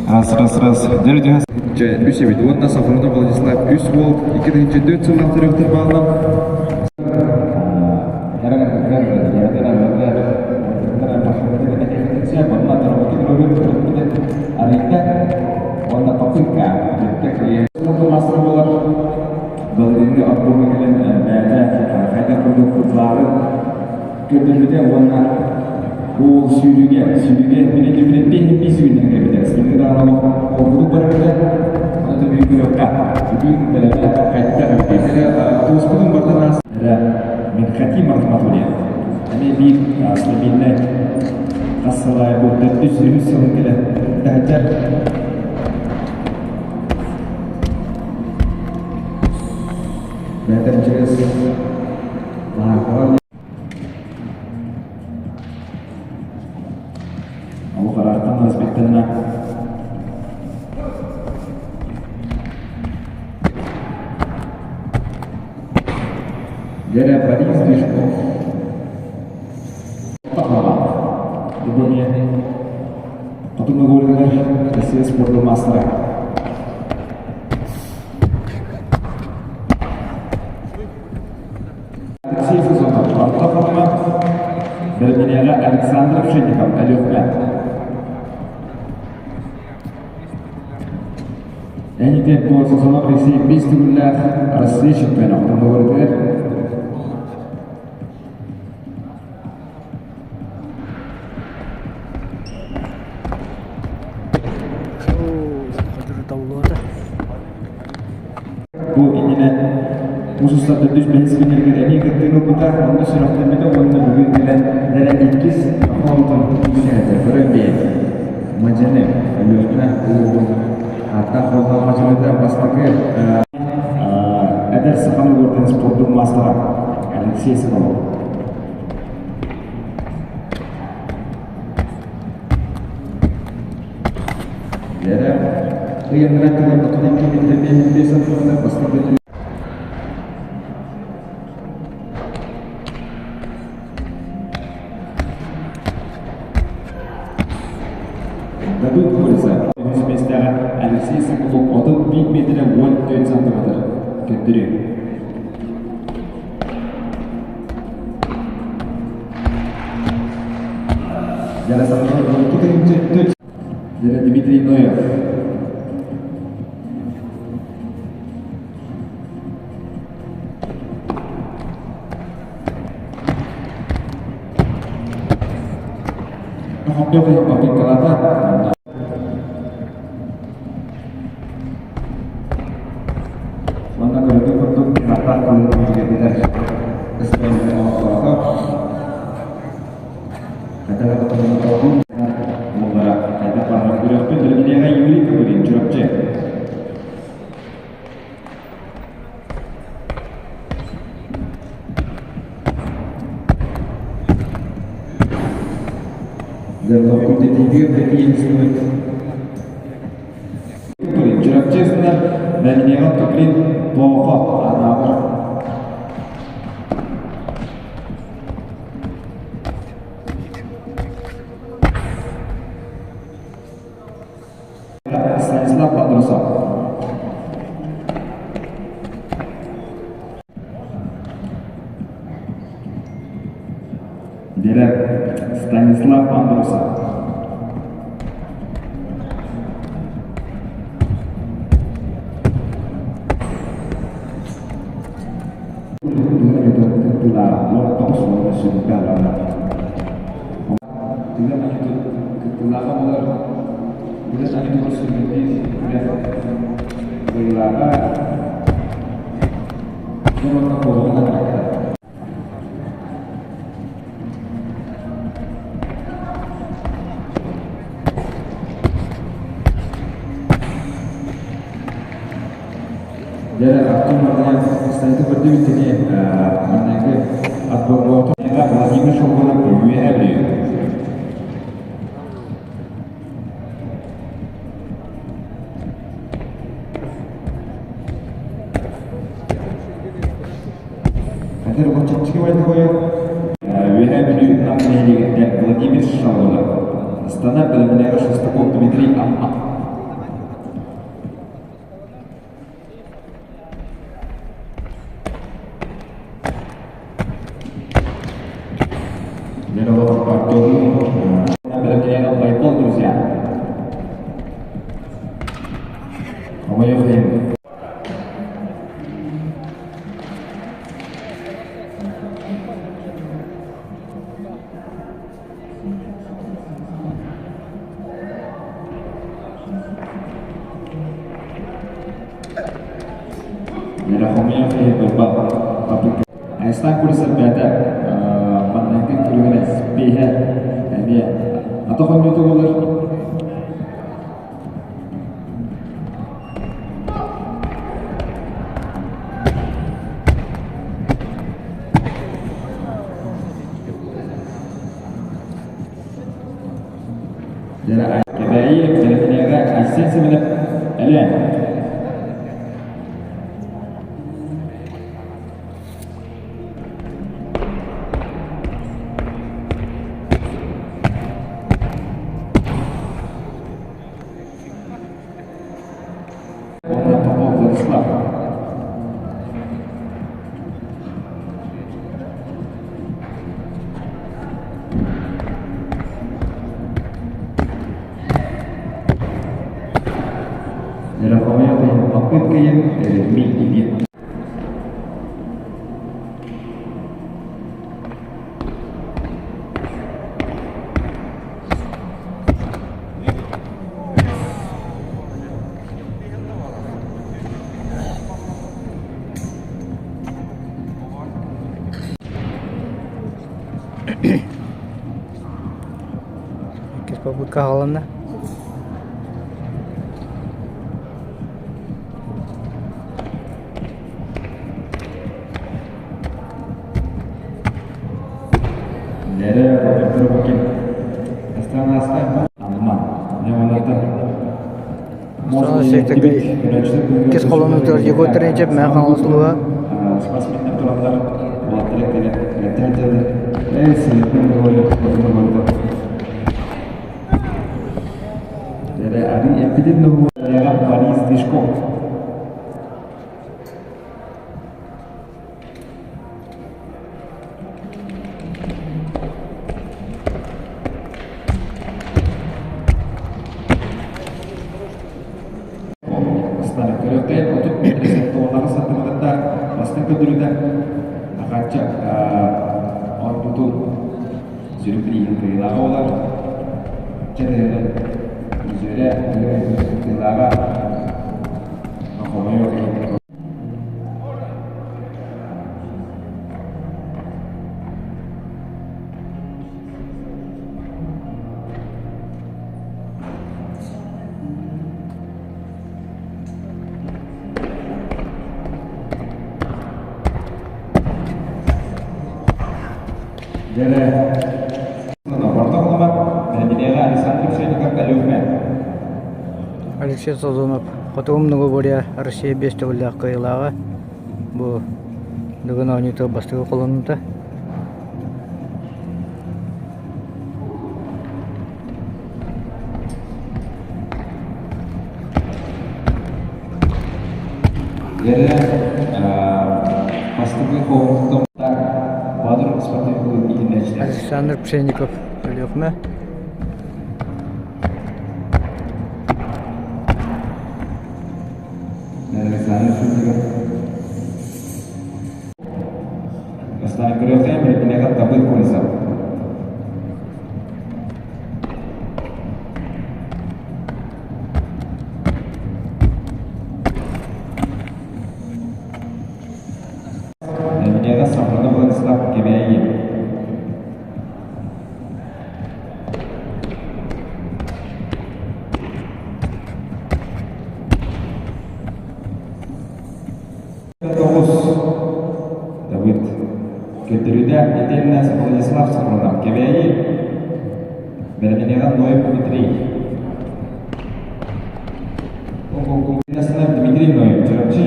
Раз, раз, раз. Дьэ, Дьэ, үс эбит уонна Сафронов Владислав үс уол 2004 сыллаах төрөктөр бааллар. Былырыыҥҥы отборга кэлэн бэйэтэ хайдах курдук футзалы көрдөрбүтэ уонна уол сүүрүүгэ сүүрүүгэ билин биһи сүүрүүнэн кэлбитэ сылгы даҕаны холкутук барбыта ону төбүү көрүөххэ бүгүн бэлэмэ хайдах эбитий туоспутун бартан эрэ Минхатим Рахматуллин эмиэ биир стабильнай хас сыл аайы бу төрдүс үһүс сылын кэлэн таһырдьар. Бэйэтэ через Лаахаҕа Ол хараахтан респектэннэ. Дьэрэ Борис Движков. Бүгүн Хотун Ногоригар Россия спордун маастара. Алексей Сазонов, Орто Халыма, Бэрминэҕэ Александр Пшенников, Өлүөхүмэ. Эн бу Сазонов Алексей биэс төгүллээх Россия чемпиона Хотун Ногоригар. Бу иннинэ муус устар төрдүс бэһис күннэригэр эмиэ кыттыыны ылбыта, онно сүрэхтэммитэ уонна бүгүн кэлэн эрэ иккис охоонтон үҥсээтэ көрөн бэйэ Мадьаны Өлүөхүмэ улууһун ааттаах буоллаҕа мадьаныта бастакы эдэр саха норуотун спордун маастара Алексей Соколов. Лера ыйаннара кэлэн 32 метр 5 сантиметр бастакы Дабыт улица үһүс миэстэҕэ Алексей Соколов 31 метрэ 14 сантиметр көрдөрүү. Дмитрий Ноев. Уонна көрүтүн курдук хаттаах кылыытын бигэргэтэр оҥорторото. Хайдах да уоллара хайдах баҕарар көрүөхпүт Билиминээҕэ Юрий Копырин Чурапчы. Дьэ, институт Чурапчы сынар Бэлимиэҕэ Копырин Тоохо Анаабыр. Станислав Андросов. Дирек Станислав Андросов. Кыттыылааҕа буолар Үлэ саҥатыгар сүрүннүүр үлэ кыайыылааҕа уонна куолаһынан барар. Дьэ, Артем Мартынов сайты көрдүбүт кини манныгы отборбуоту Владимир Шолгунов үөһэ бүлүү. Эдэр чэпчэки байдыкойо Үөһээ Бүлүү Нам нэһилиэгиттэн Владимир Шалгунов, Астана бэлэмнээҕи Шестаков Дмитрий Амма. Хомуйан киһи барбат попытка. Айстан курса бэйэтэ манныгы көрүҥэр биэһэ эмиэ атах оонньуута буолар. Кэбээйи Кэлэкинээҕэ Айсен Семенов Элээн. Уонна Попов Владислав. Попыткайын Редми Иккис попытка аҕаланна. Нэрэ Роберт Рыбакин. Астана Иккис холонуутугар Егор Терентьев Мэҥэ Хаҥалас улууһа. Алексей Созонов Хотугу Многоборье Россия биэс төгүллээх кыайыылааҕа бу Дыгын оонньуутугар бастакы холонуута. Александр Пшенников Өлүөхүмэ. Давыд Көтөрүдэ итиэннэ Владислав Сафронов Кэбээйи Бэрэминэҕэ Ноев Дмитрий Дмитрий Ноев Чурапчы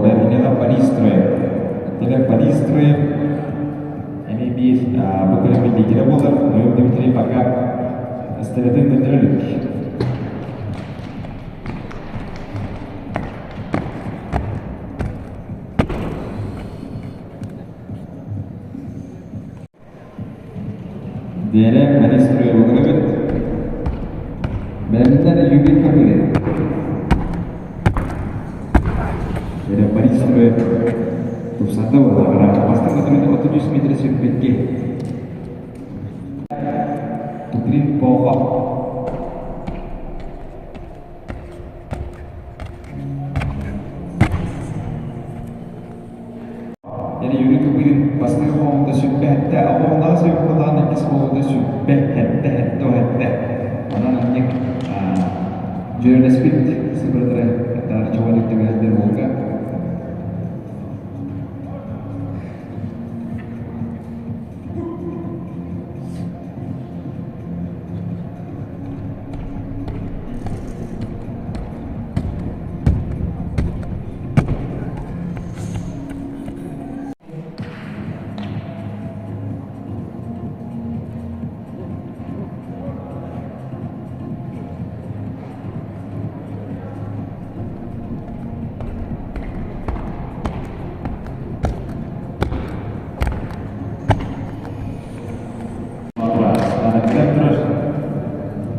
Бэрэминэҕэ Борис Троев Теле Борис Троев эмиэ биир бу көрүҥ лидерэ буолар Ноев Дмитрий пока эстафетын көрдөрө илик. Диэрэ Борис Троевы көрөбүт. Бэлэмнэр Юрий Копырин. Диэрэ Борис Троев тупсарда буоллаҕына, бастакы түмүк 33 метр сүрбикки. Туприн Похо. Бастакы хоһоонто сүппэ сэттэ, оҕоҕуннаҕа сүппэ иккис хоһоонто сүппэ сэттэ, сэттэ сэттэ. Онон анньык дьүөрэлэспит сыбырдары таары чоҕо түбэһэллэр буолга.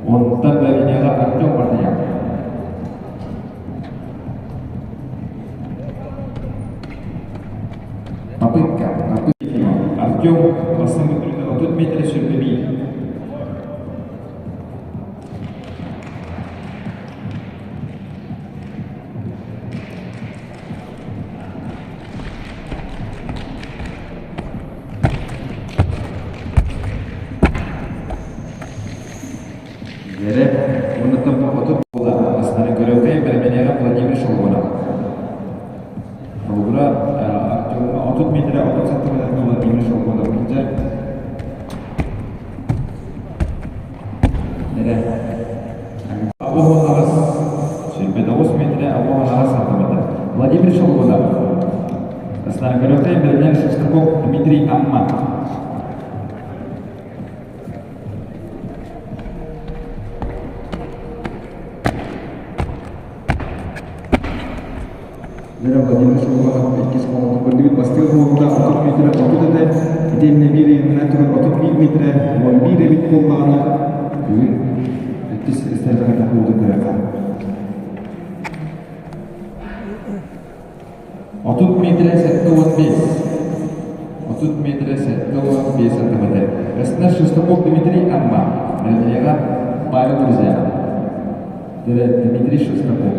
Онтон бэбиниэҕэ Артем Мартыняк. Попытка. Попытка. Артем бастакы түрүтэ 30 метр сүрбэбиир. Дьэрэ, уонна отут буола астана көрөкөй бэрмэнэҕэ Владимир Шолгунов. Холобура, Артемҥа 30 метрэ 30 сантиметрга Владимир Шолгунов сылдьар. Эрэ. 98 29 метрэ 98 сантиметр. Владимир Шолгунов. Астана көрөкөй бэрмэн Шестаков Дмитрий Амма. Вера Владимирович Улахов иккис холонун көрдүбүт бастыыр буолуута 30 метрэ 30 этэ, итиэннэ биир ыйымынан туран 31 метрэ 11 эбит буоллаҕына, бүгүн иккис эстафета буолду көрүөххэ. 30 метрэ 75. 30 метрэ 75 сантиметр. Эснер Шестаков Дмитрий Амма. Мелодияға Павел Друзья. Дмитрий Шестаков.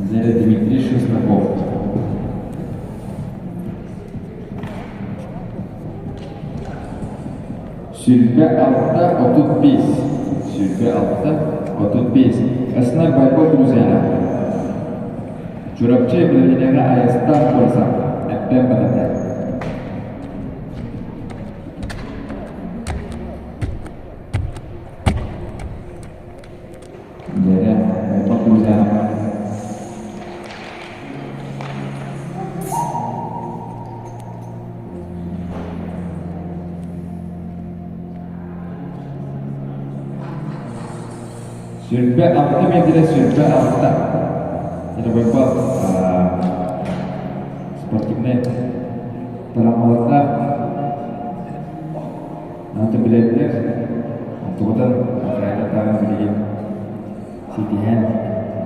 Зеля Дмитрий Шестаков. 26 35. 26 35. Эснер Байков Друзья. Чурапчы билинэҕэ айастаах буолса, эппэм батата. Дьэрэ, Байбал Друзья. 26 метрэ 26. Это Байбал спортивнай тарамалардаах Аты билэллэр, онтугутан хайата билигин ситиһэн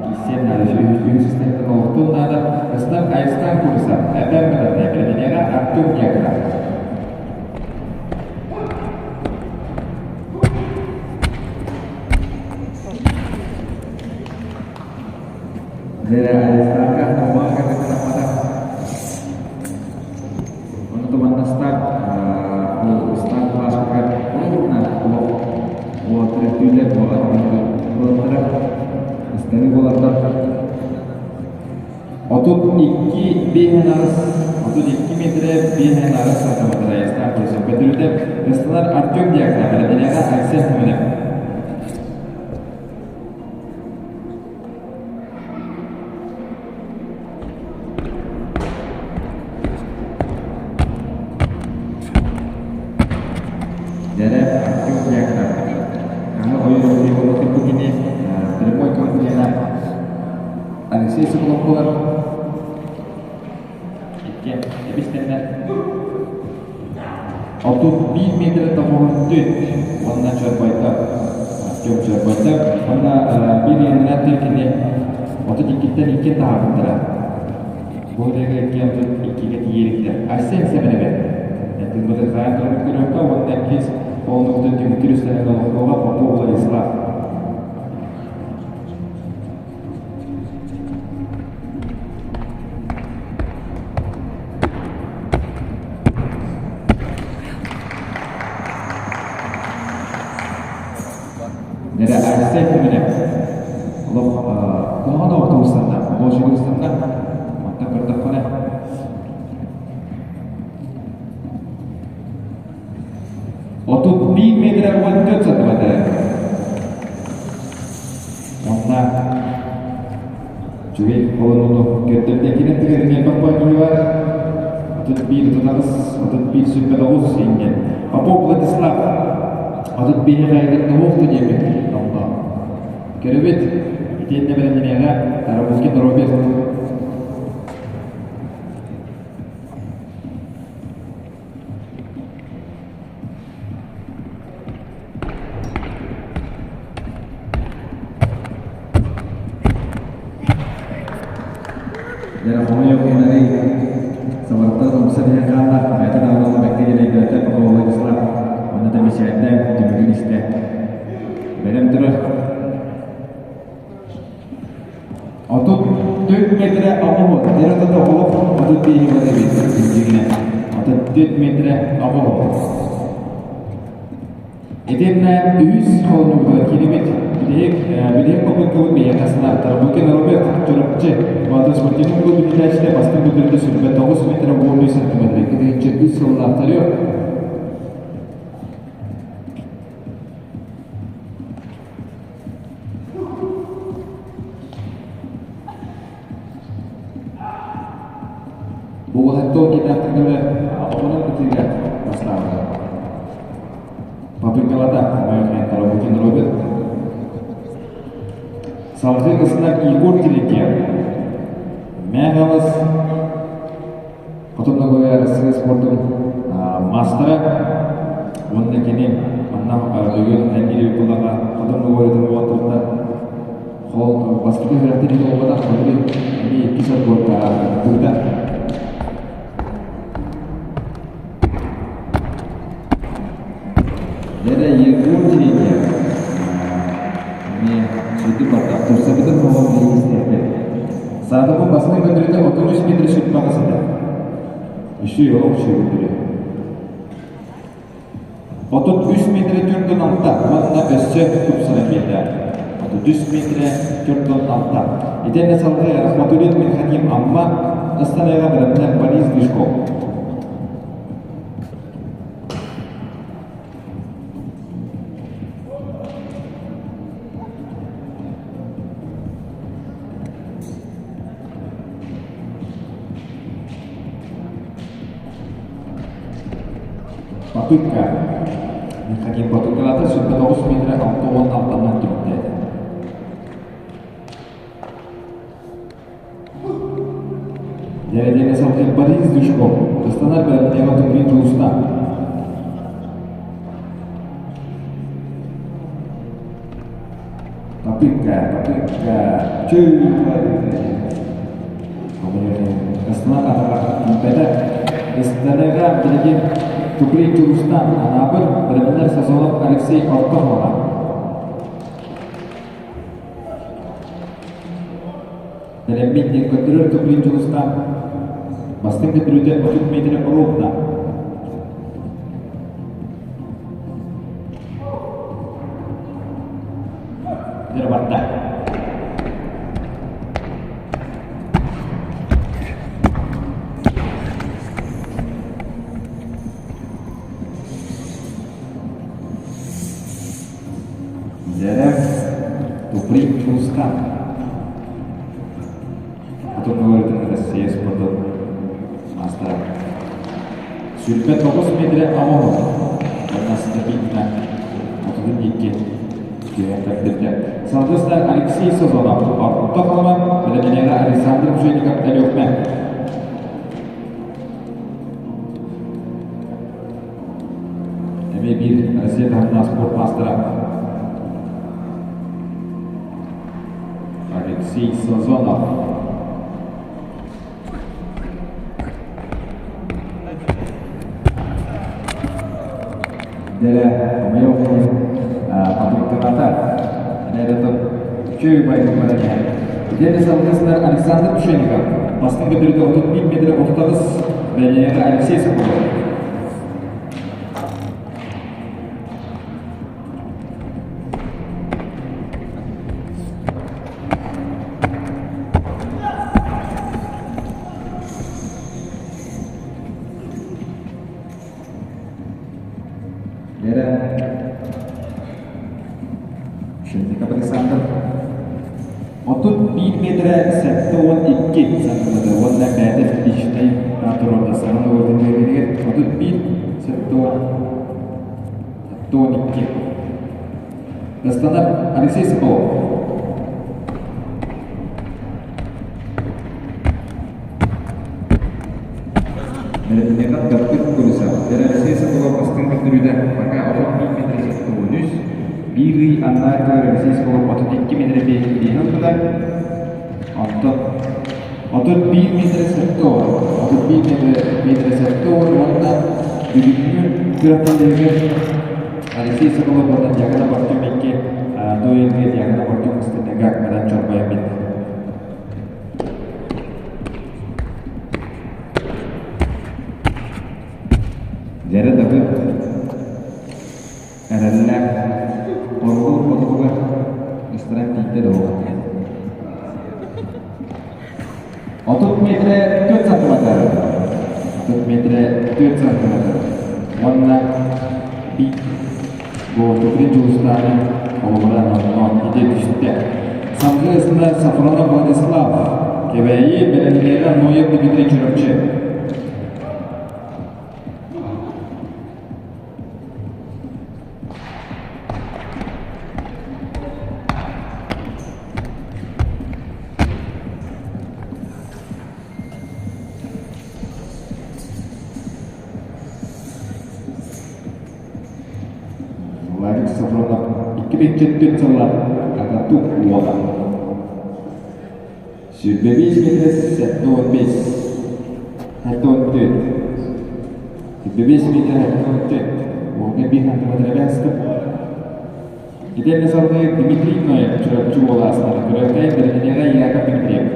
киирсиэн наада, үһүс систематтан олохтуон наада. Ыстан айыстан курса, эбэм бэтэтэ, билинэҕэ Артур Дьяконов. Дьэ, Айыстаанка тумаҕа кэлбитин Ону туманнастаах бу ыстаан кылааскыга уонна олох уолаттара түүлэр буолаттара ыстаны буолаллар. 32 5 8, 32 метрэ 5 8 сантиметр айастаах көрсө. Бөтүрүтэ ыстанар Артем Дьяконов, Бэлэмнэҕэ Айсен Хоминов. Дьэрэ Артем Дьяконов. Аны ойуун бу кини прямой конкурена Алексей Соколов буолар. Икки эбистэннэр. 31 метр тоҕуһун уонна чорбойдо. Артем чорбойдо. Уонна биир иэннээх кини 32-ттэн икки таһаарбыттара. Бу икки 32-ге тиийэрикте. Арсен Семенов. Тыммытын хайан турбут көрүөххэ уонна иккис холонуктун түмүктүүр үстэнэн олохтооҕо Попов Владислав. Нэрэ Айсен күнүнэ олох куһаҕан оҕото устанна, оҕо устанна. Онтон көрдөххүнэ 31 метр 14 сантиметр. Онна үчүгэй холонууну көрдөрдө кини тыгырын элбэх киһи бар. 31 39, 31 29 инген. Попов Владислав 31 хайгын науқты диэбит онно. Көрөбүт итиэннэ бэлэмнэниэҕэ Тарабукин Роберт. Дьэ, хомойуох иһин Сабарыттан умса түһэн хаалла, бэйэтэ даҕаны бэккэ диэн өйдөөтө, Попов Владислав уонна да мичээрдээн түмүгүн истэ. Бэлэм турар. 34 метрэ оҕуһу, дьэ олох 35 бар эбит дьиҥинэ. 34 метрэ оҕуһу. Итиэннэ үһүс холонугар киирибит. Билиһик, билиһик попыткабыт биһиэхэ санааттар. Букин Роберт Чурапчы Батыр спортивный клуб иитээччитэ бастыҥ көтөрдө 29 метр 13 сантиметр. 2003 сыллаахтарыа. Бу уһаттоо киирдэхтэринэ оҕонон ытыыга бастаабыта. Попыткалата Тарабукин Роберт. Салгыы ыстар Егор Терентьев. Мэҥалас Хотун Ногоя Россия спордун мастера уонна кини манна бүгүн тэнгири булаға Хотун Ногоятын уоттурда хол бастакы үөрэхтэрин олбатах хотури эми икки соргуотта тыыта. Дэрэ Егор Терентьев эми сүрдүк барда турсабытын хоһон биһиги Саатабы бастыҥ көтөрүтэ 33 метр сүппэҕэ сытар. Үсүй олох үчүгэй көтөрү. 33 метрэ 46 уонна өссө тупсаран биэрдэ. 33 метрэ 46. Итиэннэ салгыы Рахматуллин Михаким Амма Астанаҕа бэлэмнээх Борис Гришков. Попытка. Михаил попыткалата 109 метрэ 66-ынан түмүктээтэ. Дьэрэдиэнэ салгыы Борис Душков, Ыстанар бэлэмнээҕи Туприн Дьулустаан. Попытка, попытка, чүй Ыстанар атаҕар тиийбэтэ. Ыстаныыга билигин Туприн Дьулустаан Анаабыр, бэлэмнэр Сазонов Алексей орто хоһоно. Бэлэммит диэн көрдөрөр Туприн Дьулустаан бастыҥ көтүрүүтэ 30 метрэ ровно. Дьэ барда. Дьэрэ Туприн Дьулустаан Хотун Нуоратын Россия спордун маастара. 29 метрэ оҥоһу уонна стабильно 32 түһэн көрдөрдө. Салгыста Алексей Созонов, орто холомо бэлэмнэниэҕэ Александр Бжеников Өлүөхмэ. Эмиэ биир Россия таһымнаах спорт маастара Алексей Сазонов. Дэрэ, хомойуох иһин, попыткалата. Эрэ үчүгэй байым баран иһэр. Итиэннэ салгыы Александр Пшеников бастыҥ көтөрүтэ 31 метр 38 бэлиэҕэ Алексей Соколов. Лера Шельников Александр 31 метрэ 72 сантиметр уонна бэйэтэ личнэй туруорда саҥа нуордун 31 72. Достанар Алексей Соколов. Бэлэмнэнэн Даппыт Кулисов. Алексей Соколов бастыҥ көрдөрүүтэ пока 31 метр 73, биир ый аннаа өттүгэр Алексей Соколов 32 метр биэһин ылбыта. Онтон 31 метр 70, 31 метр 70 уонна бүгүҥҥү күрэхтэһиилэригэр Алексей Соколов уонна Дьяконов Артем икки дуэлгэ Дьяконов Артем ыстатыйга кытан чорбойон билдэ. Дьэрэ Давыд эрэллээх оргул хотугугар ыстаран тиийдэ да буолан 30 метрэ 4 сантиметр 30 метрэ 4 сантиметр уонна бик Гоотукри Дьулустааны холобура онно ити түстэ. Салгыы ысына Сафронов Владислав, Кэбээйи бэлэмнээх Ноев Дмитрий Чурапчы. Владик Сафронов 2004 сыллар Акатук уола. 25 метр 75 74. 25 метр 74. Уолга биир сантиметр эбээстик. Итиэннэ салгыы Дмитрий Ноев Чурапчы уола астар. Көрөккөй Бэрдинэҕэ Яков Дмитриев.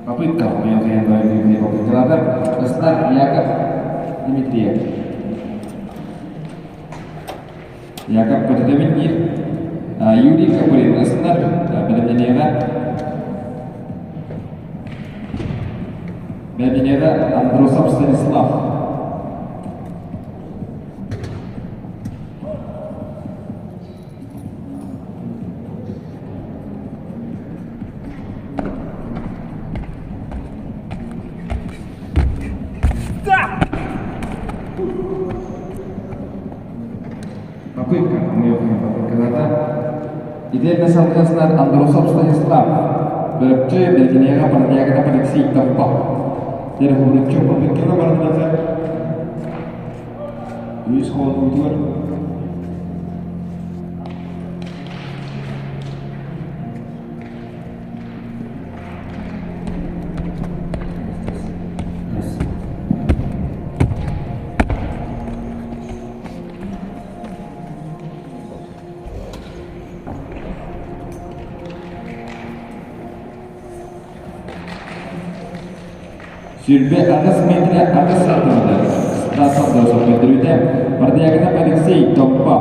Попытка попыткалаатар Ыстар Яков Дмитриев. Яков көтүтөбүн диир. Юрий Копырин ыстар бэлэмнэниэҕэ. Бэлэмнэниэҕэ Андросов Станислав. Попытка, попыткаларда Итиэннэ салгыһыснар Андросов Станислав, Бөрөпчү Бэрдинэҕэ Парадиагатов Алексей Топпо. Тереховруччу попытканы барытыгар үс холонуутугар 28 метрэ аҕыс сантиметр Стас Андросов көрдөрүүтэ Бардыягинов Алексей Топпо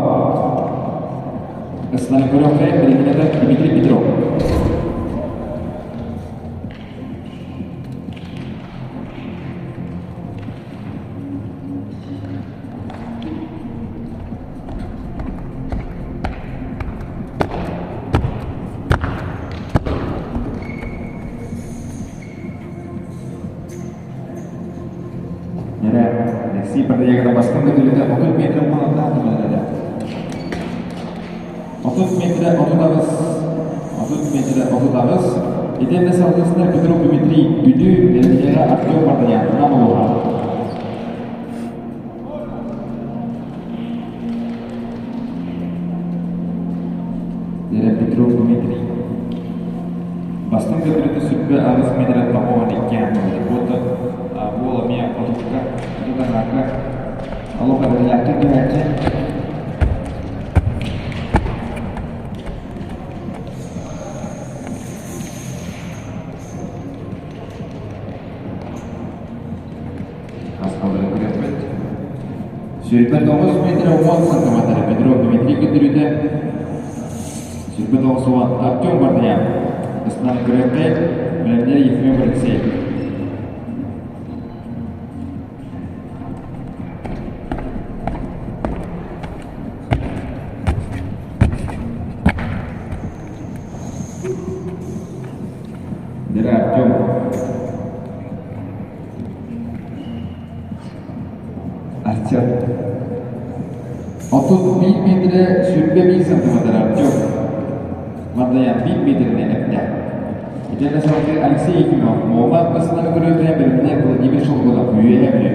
Ыстаныкуров Бэлэмнэтэ Дмитрий Петров. Алексей Бардыягинов бастыҥ көтүлүтэ 30 метр уһунаттаах түмэллэрэ. 30 метрэ 38, 30 метрэ 38. Итиэннэ салгыһыттар Петров Дмитрий Бүлүү бэлэмнээх Артем Мартынянтынан олоһо. аҕыс метрэ тоҕуон иккиэн буолбут. Буол эмиэ отукка, отут олох эрэллээхтик түһээччи. Хаскалары күрэппит. 29 метр 10 сантиметр Петров Дмитрий Кедрүтэ. 29 Артем Бардаян. Ыстан күрэппит Бэлэмнэр Ефрем Алексеев. Дера Артем. Артем. 31 метрэ 21 сантиметр Артем. Мардаян 1 метріне эптэ. Итиэннэ салгыы Алексей Ефимов Муома ысынан көрүүтэ бэлэмнэ Владимир Шолгунов үөһэ бүлүү.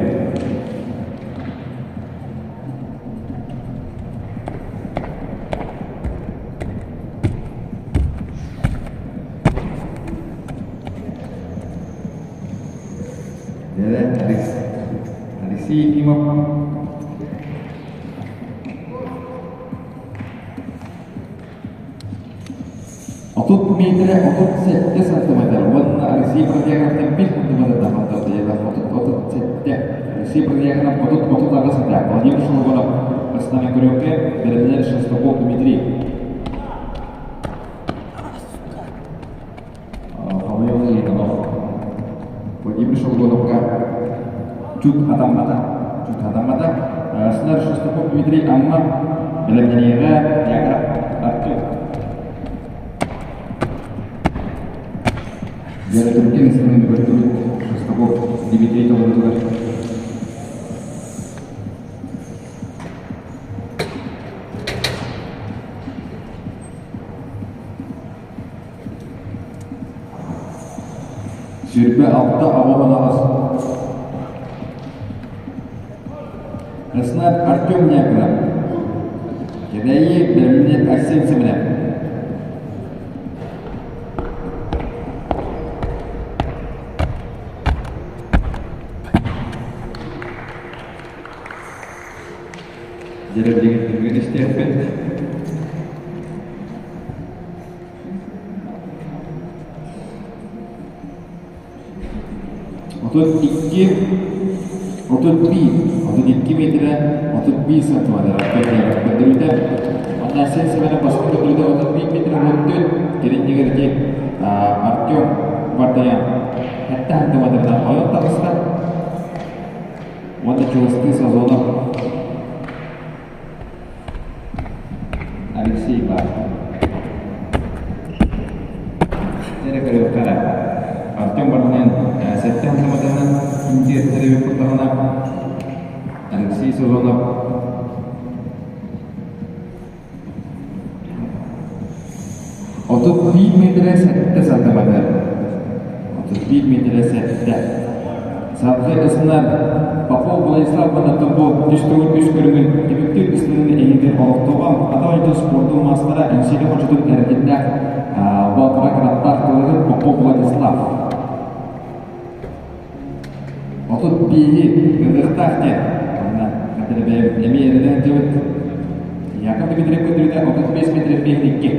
Алексей Ефимов 30 метрэ 37 сантиметр уонна Алексей Протягановтан 1 сантиметрдаах 37 Алексей Протягов 30-38 этэ. Владимир Шолгонов Ростове көрүөккэ бэлэмнэр Шестаков Дмитрий. Владимир Шолгоновка чут атаммата. Чут атаммата. Снар Шестаков Дмитрий Амма бэлэмнэниэҕэ Яков Артур. Дьэрэтирген ыстанын көрдүбүт Шестаков Дмитрий толорутугар. 26 аҕа Краснар Артем Якунов. Кэбээйи бэлэмнээх Арсен Семенов. Дьэрэ билигин түмүгүн истиэхпит. 32 31 32 метрэ 31 сантиметр көрдөрүүтэ. Онно Арсен Семенов бастакы көрдөрүүтэ 31 метр 14 кэлин ити Артем Вардаян 7 сантиметрынан ойон таҕыста. Уонна чугастыы Сазонов Алексей баар. Эрэ көрүөххэ Артем Барнен сэттэ сантиметрынан интиэртэри курдаҕына Алексей Сазонов 31 метрэ 7 сантиметр. 31 метрэ 7. Саргы ысынар Попов Владислав Бонатомбо үс төгүл үс көрүҥүн түмүктүүр ыстыынын эһиги олохтооҕо ата дойду спордун маастара Эҥсиэли хочотун эргиннээх Боотура кынаттаах кылыһын Попов Владислав. 35-и ырыахтаах диэн. Онно бэйэбит эмиэ эрэнэ сылдьабыт. Яков Дмитриев көрдөрүүтэ 35 метр 52.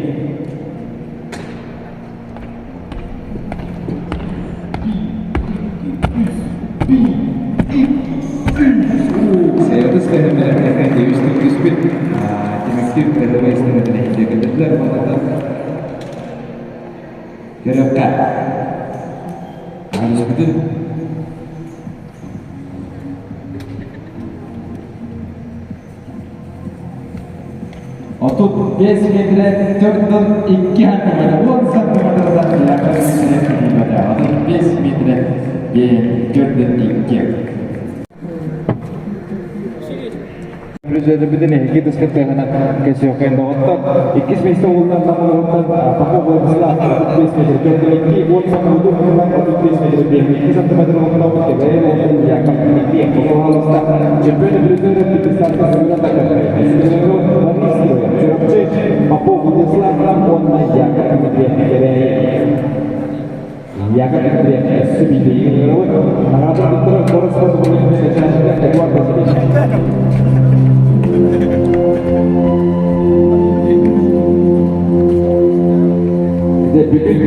Сеятыс кэһэммэлэргэ девистик түспүт түмүктүүр РДВ истэрин иһитиэкэллэр балата Көрүөххэ. Аҕалыспытын 35 метрэ 4-2 сантиметр, 10 сантиметрдан 35 метрэ 4-2. Призербитин эһиги тыскыттыгынан кэсиэххин доҕоттор. Иккис миэстэ уолунан намылыгыттан Попов Владислав 35 метр, төрдүнки уот самылыгы уһунан 35 метр, 2 сантиметр уһунан Кэбээйи уолун Яков Дмитриев Попов Чемпион призеры підписався Сымына Чурапчы Попов Владислав уонна Яков Дмитриев Кэбээйи. Яков Андреев өссө биирдэ ыҥырабыт. Наҕараада туттарар Борис Спорт Эдуард Васильевич. Бүтүн.